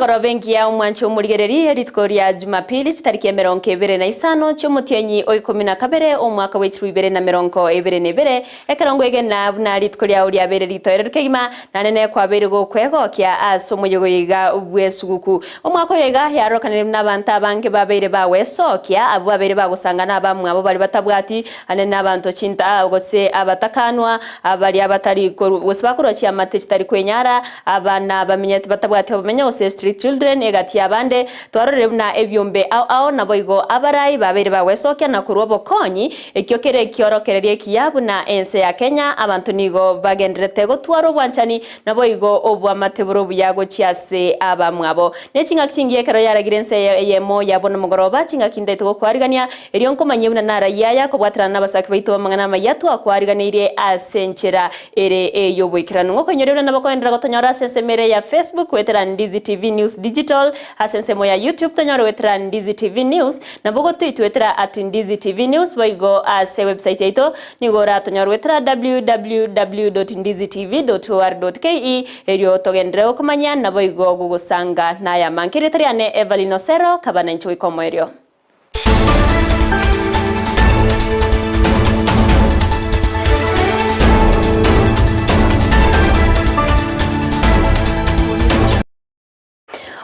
Emogoroba engiya omwanche omorigereri, rituko ria Jumapili chitariki emerongo ebere na isano chi'omotienyi o ikomi na kabere omwaka bwe chilifu ibere na merongo ebere na ebere, ekerongo egena buna rituko riao riabeire ritoereru kegima, naende kwabeire gokwegokia ase omoyega oyo iga bw'esuguku. Omwaka oyo iga yarokanire buna abanto abange babeire bagwesokia, abwo babeire bagosangana abamwabo baria batabwati, naende nabanto chinta gose abatakanwa, abaria batari korwa gose bakorwa chiamate chitari kwenyara, Abana bamenyete batabwati obomenyo gose street children egati y'abande, twarorire buna ebiombe ao ao naboigo abarai babeire bagwesokia na korwa obokonyi, ekio kere ekiorokererio ekiya buna ense ya Kenya abanto nigo bagendererete gotwara obwanchani naboigo obwamate bore obuya gochia ase abamwabo. Ne chingaki chingiya ekero yaragire ense eye eyemo yabo nomogoroba, chingaki ntaete gokwarigania, erio nkomanyie buna narayie aya kobwaterana nabasaki baito b'amang'ana amaya twakwariganeirie ase enchera Ere ey'oboikeranu. Ngokoinyoria buna nabo koenderera gotonyora ase ensemo ere ya Facebook goetera Ndizi TV News Digital, ase ensemo ya YouTube tonyore goetera Ndizi TV News, nabo gotoitwetera at Ndizi TV News, boigo ase website yaito nigo oratonyore goetera www.ndizitv.or.ke erio togenderere gokomanya naboigo gogosanga naya amange. Erieta riane Evelyn Osero, kaba nainche goika omoerio.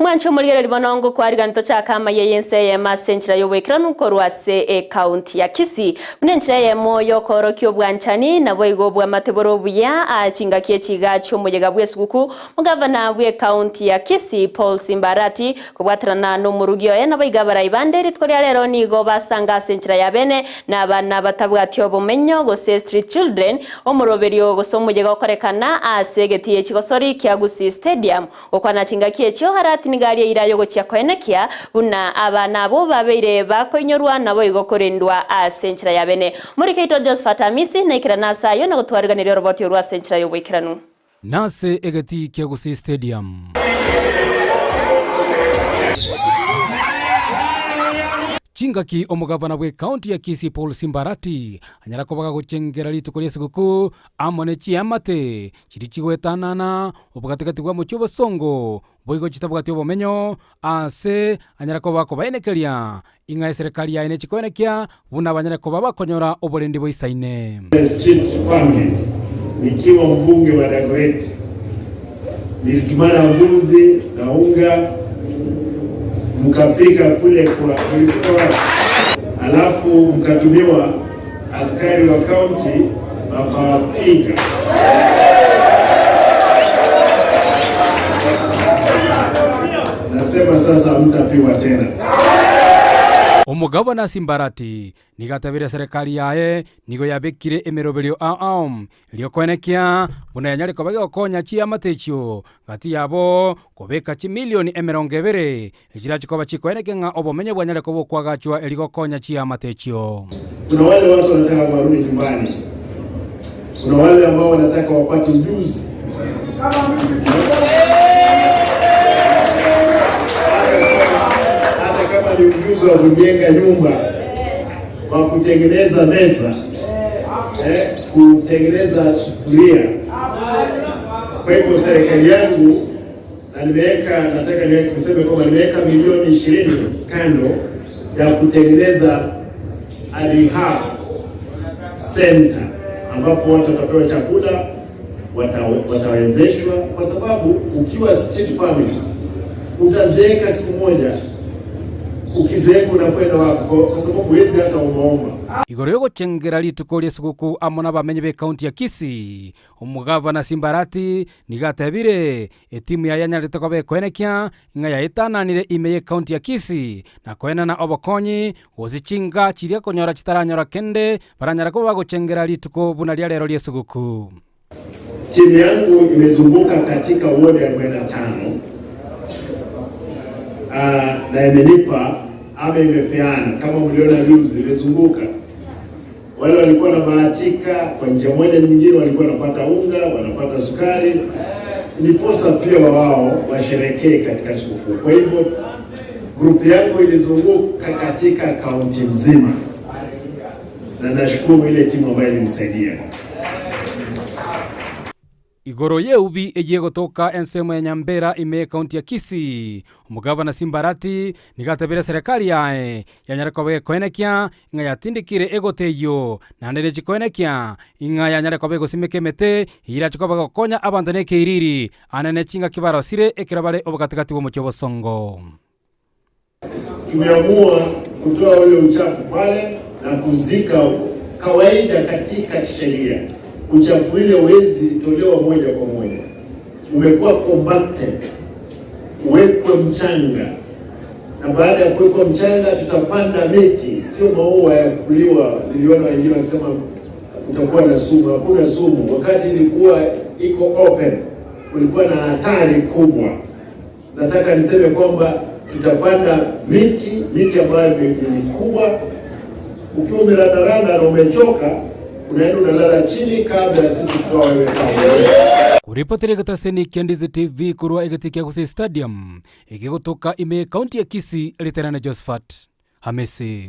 Mwanche omorigereria bono ngokwariga ntochake amaiya y'ense eyemo ase enchera y'oboikeranu korwa ase ekaunti ya Kisii. Buna enchera eyemo y'okoorokia obwanchani, naboigo obwamate bore obuya aa chingaki echi iga chi'omoyega bw'esuguku Omogavana bw'ekaunti ya Kisii, Paul Simba Arati, kobwaterana nomorugi oye naboigo abarai bande rituko ria rero nigo basanga ase enchera ya bene na abana batabwati obomenyo gose street children, omoroberio gose omoyega okorekana ase egetii ekigosori kia Gusii Stadium. Gokwana chingaki echio Arati nigo aria eira yogochia koenekia buna abana abwo babeire bakoinyorwa naboigo korendwa ase enchera ya bene. Omoriki oito Josephat Amisi naikerane ase ayio na gotwariganeria oroboti orwo ase enchera yoboikeranu. Nase egetii kia Gusii Stadium. Chingaki omogavana bw'ekaunti ya Kisii Paul Simbarati anyara koba gagochengera rituko ri'esuguku amo ne chiamate chiria chigoetanana obogatigati bwa mochie obosongo boigo chitabwati obomenyo aase anyare koba akobaenekeria ing'a eserekari yaye nechikoenekia buna banyare koba bakonyora oborendi boisaine. Street families nikiwa mbunge wa Dagoretti nilitumana mbuzi na unga mkapika kule kwa kulikuwa alafu mkatumiwa askari wa county wakawapiga. Nasema sasa hamtapigwa tena. Omogabana Simbarati nigo atebirie serikali yaye nigo yabekire emeroberio ao ao erio koenekia buna yanyare koba gegokonya chiamate echio gati yabo kobeka chimilioni emerongo ebere Echirachie koba chikoenekia ng'a obomenyo bwanyare koba okwagachwa erio gokonya chiamate echio. Kuna wale watu wanataka warudi nyumbani, kuna wale ambao wanataka wapate ujuzi hata kama ni ujuzi wa kujenga nyumba, wa kutengeneza meza eh, kutengeneza sufuria. Kwa hivyo serikali yangu na nimeweka nataka niweke niseme kwamba nimeweka milioni 20 kando ya kutengeneza a rehab center ambapo watu watapewa chakula, watawezeshwa, kwa sababu ukiwa street family utazeeka siku moja. Ukizeeka unakwenda wapi? Kwa sababu huwezi hata umeomba. Igoro y'ogochengera rituko ri'esuguku amo nabamenyi b'ekaunti ya Kisii, Omogavana Simbarati nigo atebire, Etimu yaye yanyarete koba ekoenekia ng'a yaetananire ime y'ekaunti ya Kisii na koenana obokonyi gose chinka chiria konyora chitaranyora kende baranyare koba bagochengera rituko buna ria rero ri'esuguku. Timu yangu imezunguka katika ward ya 45 na imenipa ama imepeana kama mliona juzi, imezunguka Wale walikuwa wanabahatika kwa njia moja nyingine, walikuwa wanapata unga, wanapata sukari, ndiposa pia wao washerekee katika sikukuu. Kwa hivyo grupu yangu ilizunguka katika kaunti mzima, na nashukuru ile timu ambayo ilinisaidia. Igoro y'eubi eyio egotoka ensemo ya Nyambera ime y'ekaunti ya Kisii, omogavana Simba Arati nigo atebirie eserekari yaye yanyare koba gekoenekia ng'a yatindekire egoto eyio, naende nechi koenekia ing'a yanyare koba egosimeka emete eyio erache koba egokonya abanto na ekeiriri anene chingaki barosire ekero bare obogatigati bw'omochie obosongo. Tumeamua kutoa ule uchafu pale na kuzika kawaida katika kisheria. Uchafu ule huwezi tolewa moja kwa moja, umekuwa compacted, uwekwe mchanga, na baada ya kuwekwa mchanga tutapanda miti, sio maua ya kuliwa. Niliona wengine wakisema kutakuwa na sumu. Hakuna sumu. Wakati ilikuwa iko open, kulikuwa na hatari kubwa. Nataka niseme kwamba tutapanda miti, miti ambayo ni mikubwa. Ukiwa umerandaranda na umechoka, unaenda unalala chini kabla ya sisi kutoa wewe pale. Koripotera egetaseni kia Ndizi TV korwa egeti kia Gusii Stadium, egegotoka ime ekaunti ya Kisii, Riterane Josephat Hamisi.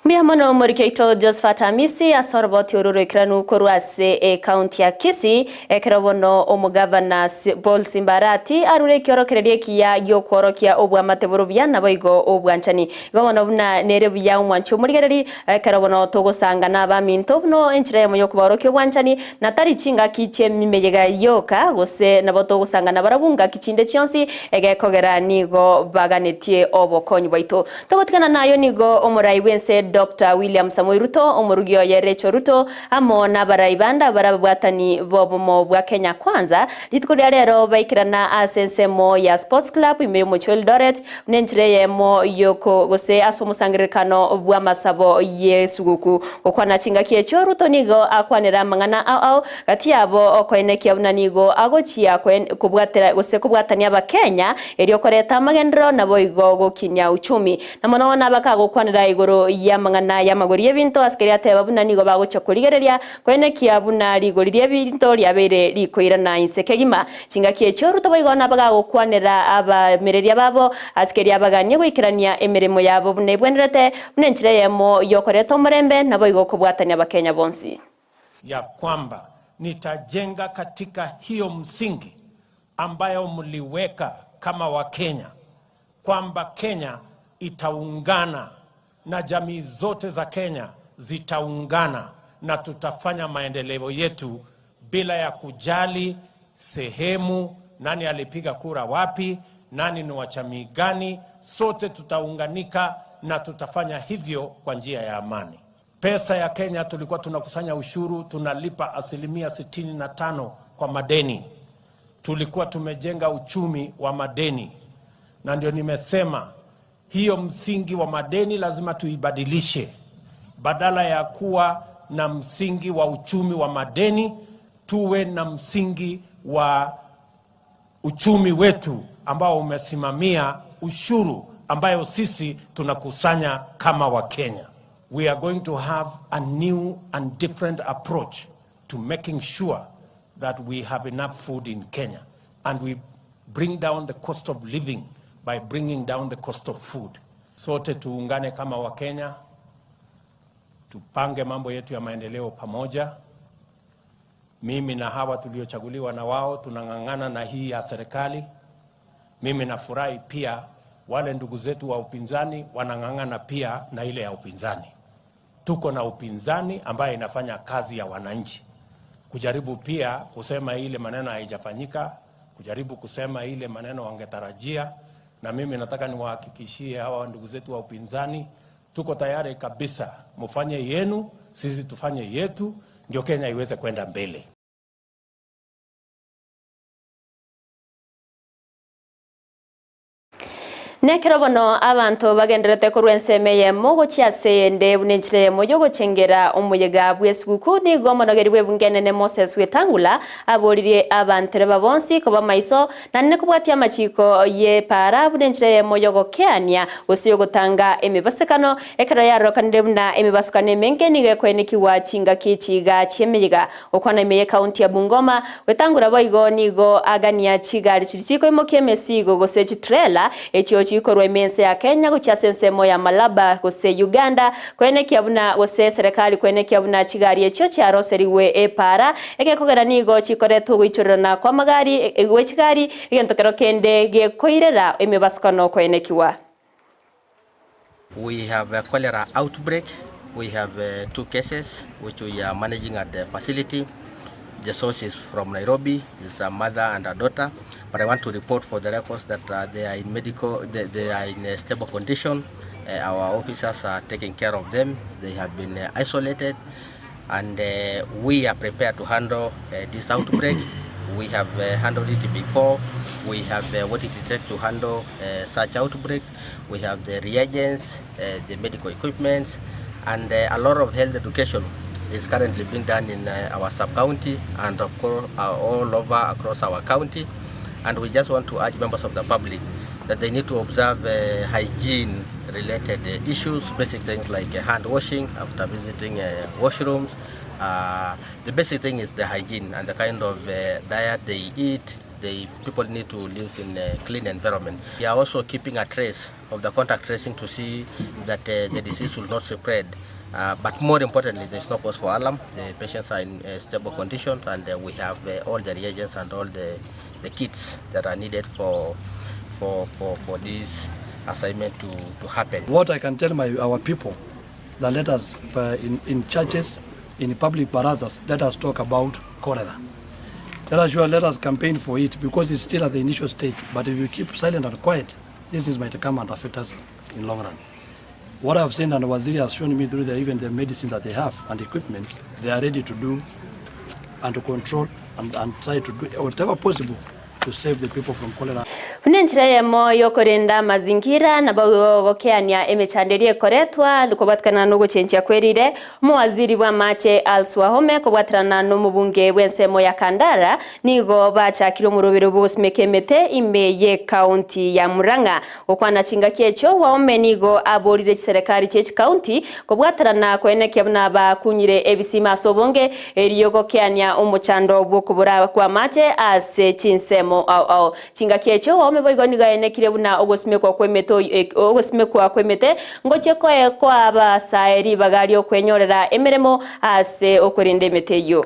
Mbuya mono omoriki oito Josphat Amisi ase oroboti oro roikeranu korwa ase ecounty ya Kisii, ekero bono omogavana Paul Simba Arati arure ekiorokererio ekiya giokworokia obwamate bore obuya naboigo obwanchani. Igo bono buna nere buya omwanchi omorigereri ekero bono togosanga nabaminto buna enchera eyemo yokobaorokia obwanchani na tari chingaki chi'emeyega yoka gose nabo togosanga nabarabwo ngaki chinde chionsi egekogera nigo baganetie obokonyi bwaito. Togotigana nayo nigo omorai bw'ense Doctor William Samoei Ruto, omorugi oye Rachel Ruto, amo nabarai bande abare ababwatani b'obomo bwa Kenya Kwanza, rituko ria rero baikerana ase ensemo ya Sports Club ime y'omochie o Eldoret buna enchera eyemo yoko gose ase omosangererekano bw'amasabo y'esuguku. Gokwana chingaki echio Ruto nigo akwanera amang'ana ao ao gati yabo okoenekia buna nigo agochia kobwatera gose kobwatania abakenya Erio koreta amagenderero naboigo gokinia uchumi. Na mono nabakagokwanera igoro y'amang'ana y'amagori y'ebinto ase keria ateba buna nigo bagochia korigereria koenekia buna rigori ri'ebinto riabeire rikoirana inse kegima. Chingaki echio Ruto boigo nabagagokwanera abaemereria babo ase keria baganie goikerania emeremo yabo buna ebwenerete, buna enchera eyemo y'okoreta omorembe naboigo kobwatania abakenya bonsi. Ya kwamba nitajenga katika hiyo msingi ambayo mliweka kama Wakenya kwamba Kenya itaungana na jamii zote za Kenya zitaungana na tutafanya maendeleo yetu bila ya kujali sehemu, nani alipiga kura wapi, nani ni wa jamii gani. Sote tutaunganika na tutafanya hivyo kwa njia ya amani. Pesa ya Kenya tulikuwa tunakusanya ushuru, tunalipa asilimia 65 kwa madeni. Tulikuwa tumejenga uchumi wa madeni, na ndio nimesema hiyo msingi wa madeni lazima tuibadilishe. Badala ya kuwa na msingi wa uchumi wa madeni, tuwe na msingi wa uchumi wetu ambao umesimamia ushuru ambayo sisi tunakusanya kama Wakenya. We are going to have a new and different approach to making sure that we have enough food in Kenya and we bring down the cost of living by bringing down the cost of food. Sote tuungane kama Wakenya, tupange mambo yetu ya maendeleo pamoja. Mimi na hawa tuliochaguliwa na wao tunang'ang'ana na hii ya serikali. Mimi nafurahi pia wale ndugu zetu wa upinzani wanang'ang'ana pia na ile ya upinzani. Tuko na upinzani ambaye inafanya kazi ya wananchi, kujaribu pia kusema ile maneno haijafanyika, kujaribu kusema ile maneno wangetarajia. Na mimi nataka niwahakikishie hawa ndugu zetu wa upinzani, tuko tayari kabisa, mufanye yenu, sisi tufanye yetu, ndio Kenya iweze kwenda mbele. Nekero bono abanto bagendererete korwa ensemo eyemo gochia ase eyende buna enchera eyemo yogochengera omoyega bw'esuguku nigo omonogeri bw'ebunge enene Moses Wetangula aboririe abantereba bonsi koba maiso naende kobwatia amachiko y'epaara buna enchera eyemo y'ogokeania gose yogotanga emebasekano ekero yarorekanire buna emebasukano emenge nigo ekoenekigwa chingaki chiga chi'emeyega Gokwana ime y'Ekaunti ya Bungoma, Wetangula boigo nigo agania chigari chiria chikoimokia emesigo gose chitrela echio chikorwa ime ense ya Kenya gochia ase ensemo ya Malaba gose Uganda koenekia buna gose eserekari koenekia buna chigari echio chiaroserigwe epaara egekogera nigo chikoretwa ogoichorerana kw'amagari gwe chigari egento kero kende gekoirera emebasukano koenekiwa. We have a cholera outbreak. We have two cases which we are managing at the facility. The source is from Nairobi, it's a mother and a daughter. But I want to report for the records that uh, they are in medical, they, they are in a stable condition. Uh, our officers are taking care of them. They have been uh, isolated and uh, we are prepared to handle uh, this outbreak. We have uh, handled it before. We have uh, what it takes to handle uh, such outbreak. We have the reagents, uh, the medical equipments, and uh, a lot of health education is currently being done in uh, our sub-county and of course uh, all over across our county. And we just want to urge members of the public that they need to observe uh, hygiene related uh, issues, basic things like uh, hand washing after visiting uh, washrooms. Uh, the basic thing is the hygiene and the kind of uh, diet they eat. The people need to live in a clean environment. We are also keeping a trace of the contact tracing to see that uh, the disease will not spread. Uh, but more importantly, there's no cause for alarm. The patients are in uh, stable conditions and uh, we have uh, all the reagents and all the, the kits that are needed for, for, for, for this assignment to, to happen. What I can tell my, our people that let us, uh, in, in churches, in public barazas, let us talk about cholera. Let us, sure, let us campaign for it because it's still at the initial stage. But if you keep silent and quiet, these things might come and affect us in long run. What I've seen and Waziri has shown me through the, even the medicine that they have and equipment, they are ready to do and to control and, and try to do whatever possible to save the people from cholera. Buna enchera eyemo yokorenda amazingira nabo gokeania emechando eria ekoretwa kobwatikana na ogochenchia kwerire omowaziri bwa amache Alice Wahome kobwaterana na omobunge bw'ensemo ya Kandara nigo bachakire omorobero bwogosimeka emete ime ye county ya Murang'a gokwana chingaki echio Wahome nigo aborire chiserekari chia chikaunti kobwaterana koenekia buna bakunyire ebisima ase obonge erio gokeania omochando bwokobora kwa amache ase chinsemo ao ao chingaki echio Wahome boigo nigo aenekire buna ogosimekwa kw'emete ogosimekwa kw'emete ngochie koe kwabasae ribaga riokwenyorera emeremo ase okorenda emete eywo.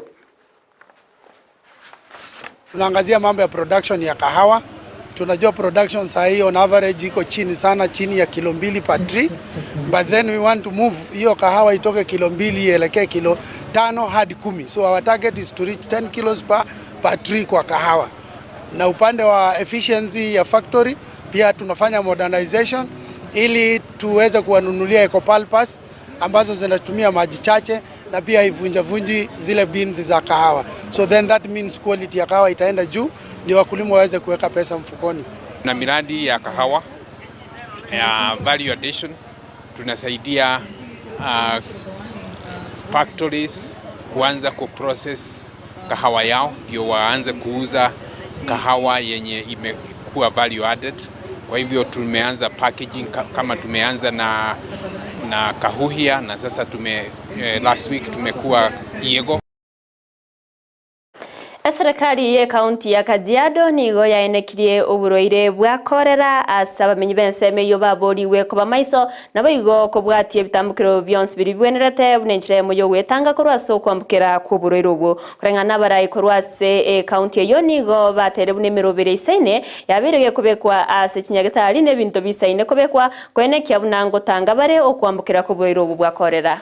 Tunaangazia mambo ya production ya kahawa. Tunajua production saa hii on average iko chini sana, chini ya kilo mbili per tree, but then we want to move hiyo kahawa itoke kilo mbili ielekee kilo tano hadi kumi. So our target is to reach 10 kilos per, per tree kwa kahawa. Na upande wa efficiency ya factory pia tunafanya modernization ili tuweze kuwanunulia ecopulpers ambazo zinatumia maji chache na pia haivunjavunji zile beans za kahawa. So then that means quality ya kahawa itaenda juu, ndio wakulima waweze kuweka pesa mfukoni. Na miradi ya kahawa ya value addition tunasaidia uh, factories kuanza kuprocess kahawa yao ndio waanze kuuza kahawa yenye imekuwa value added. Kwa hivyo tumeanza packaging kama tumeanza na, na Kahuhia na sasa tume, eh, last week tumekuwa Iego. Eserekari ye county ya Kajiado nigo yaenekirie oborwaire bwa korera ase abamenyi b'ensemo eywo baboriwe koba maiso nabo igo kobwatia ebitambukiro bionsi biri bibwenerete buna enchera emo yogwetanga korwa ase okwambukera kwa oborwaire obwo koreng'ana abarai korwa ase ecounty eywo nigo batere buna emerobere isaine yabeire gekobekwa ase chinyagetari na ebinto bisaine kobekwa koenekia buna ngotanga bare okwambukera kwa oborwaire obwo bwa korera.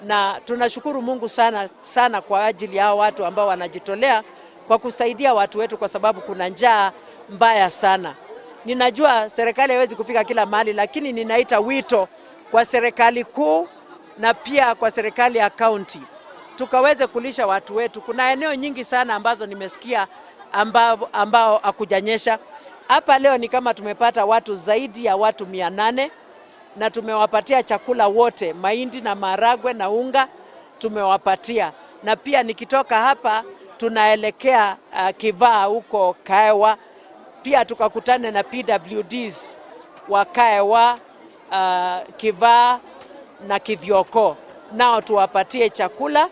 Na tunashukuru Mungu sana sana kwa ajili ya hao watu ambao wanajitolea kwa kusaidia watu wetu, kwa sababu kuna njaa mbaya sana. Ninajua serikali haiwezi kufika kila mahali, lakini ninaita wito kwa serikali kuu na pia kwa serikali ya kaunti tukaweze kulisha watu wetu. Kuna eneo nyingi sana ambazo nimesikia ambao, ambao hakujanyesha. Hapa leo ni kama tumepata watu zaidi ya watu 800 na tumewapatia chakula wote, mahindi na maharagwe na unga tumewapatia, na pia nikitoka hapa tunaelekea uh, Kivaa huko Kaewa, pia tukakutane na PWDs wa Kaewa, uh, Kivaa na Kithioko, nao tuwapatie chakula.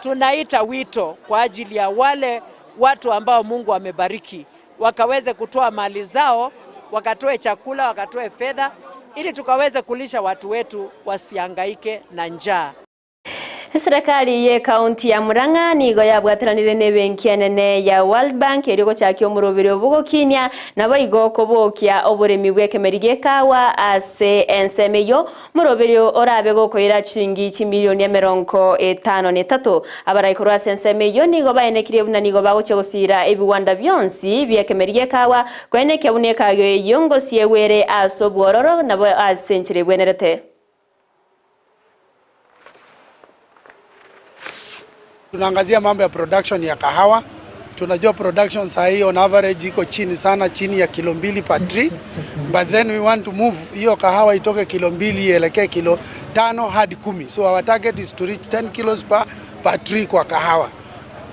Tunaita wito kwa ajili ya wale watu ambao Mungu amebariki wakaweze kutoa mali zao wakatoe chakula, wakatoe fedha ili tukaweze kulisha watu wetu wasihangaike na njaa. Eserekari y'ekaunti ya Murang'a nigo yabwateranire n'ebenki enene ya World Bank erio gochakia omoroberi obogokinia nabo igo kobokia oboremi bw'ekemeri gi'ekawa ase ensemo eyio omoroberi orabe gokoira chiringi chimilioni emerongo etano na etato. Abarai korwa ase ensemo eyio nigo baenekirie buna nigo bagochia gosira ebiwanda bionsi bi'ekemeri gi'ekawa koenekia buna ekagio eyio ngosiegwere ase obwororo nabo ase enchera ebwenerete. Tunaangazia mambo ya production ya kahawa. Tunajua production saa hii on average iko chini sana, chini ya kilo mbili per tree, but then we want to move hiyo kahawa itoke kilo mbili ielekee kilo 5 hadi 10. So our target is to reach 10 kilos per tree kwa kahawa.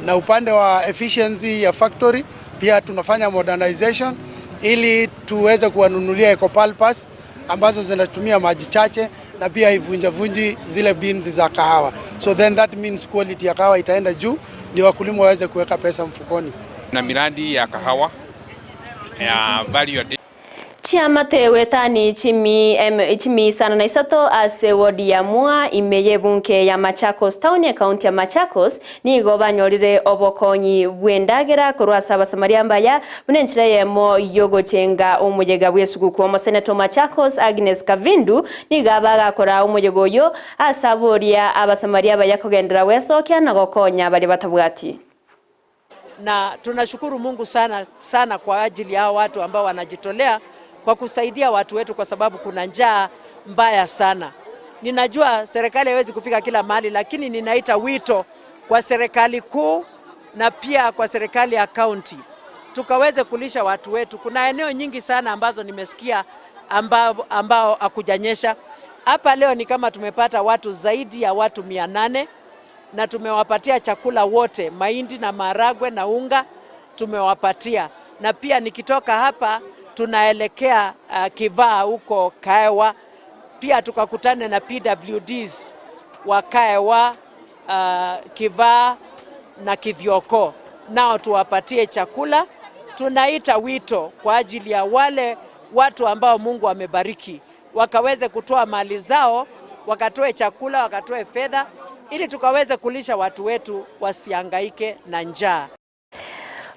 Na upande wa efficiency ya factory pia tunafanya modernization ili tuweze kuwanunulia ecopalpas ambazo zinatumia maji chache na pia haivunjavunji zile beans za kahawa. So then that means quality ya kahawa itaenda juu, ndio wakulima waweze kuweka pesa mfukoni. Na miradi ya kahawa ya value addition. Chiamate wetani chimi isano na isato ase wodi ya Mua ime y'ebunke ya Machakos town ekaunti ya Machakos nigo banyorire obokonyi bw'endagera korwa ase abasamaria mbaya buna enchera eyemo yogochenga omoyega bw'esuguku. Omoseneto Machakos Agnes Kavindu nigo abagakora omoyega oyo ase aboria abasamaria abaya kogenderera gwesokia na gokonya baria batabwati. Na tunashukuru Mungu sana sana kwa ajili ya hao watu ambao wanajitolea kwa kusaidia watu wetu, kwa sababu kuna njaa mbaya sana. Ninajua serikali haiwezi kufika kila mahali, lakini ninaita wito kwa serikali kuu na pia kwa serikali ya kaunti tukaweze kulisha watu wetu. Kuna eneo nyingi sana ambazo nimesikia ambao hakujanyesha. Hapa leo ni kama tumepata watu zaidi ya watu 800 na tumewapatia chakula wote, mahindi na maharagwe na unga tumewapatia. Na pia nikitoka hapa tunaelekea Kivaa huko Kaewa, pia tukakutane na PWDs wa Kaewa, Kivaa na Kithioko, nao tuwapatie chakula. Tunaita wito kwa ajili ya wale watu ambao Mungu amebariki wakaweze kutoa mali zao, wakatoe chakula, wakatoe fedha ili tukaweze kulisha watu wetu wasihangaike na njaa.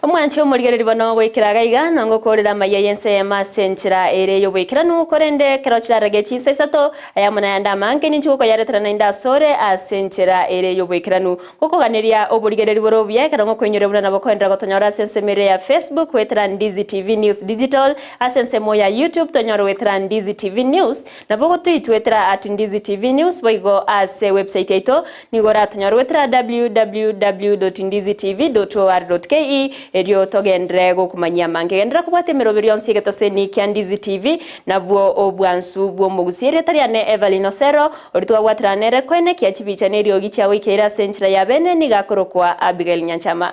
Omwanchi omorigereri bono goikera gaiga nongokorera amaiya y'ense eyemo ase enchera ere y'oboikeranu korende ekero chirarege chinsa isato aya muna yande amange ninchi gokoyaretera naende asore ase enchera ere y'oboikeranu gokoganeria oborigereri bore obuya ekero ngokoinyora buna nabo koendera gotonyora ase ensemo ere ya Facebook gwetera Ndizi TV News Digital ase ensemo ya YouTube tonyore gwetera Ndizi TV News nabo gotwitwetera at Ndizi TV News boigo ase website yaito nigo oratonyore gwetera www.ndizitv.or.ke erio togendere gokumanyia amange. Gendera kobwata emeroberi yonsi egetoseni kia Ndizi TV nabwo obwansu bw'omogusi. Erieta riane Evelyn Osero ori twabwaterana nere koenekia chibicha na eriogi chia goikeire ase enchera ya bene niga akorokwa Abigail Nyanchama.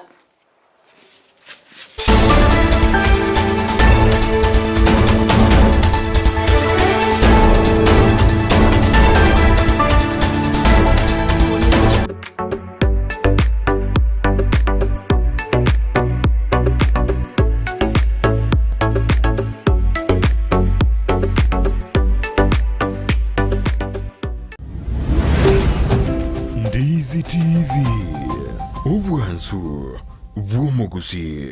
Ndizi TV, obwansu bw'omogusii.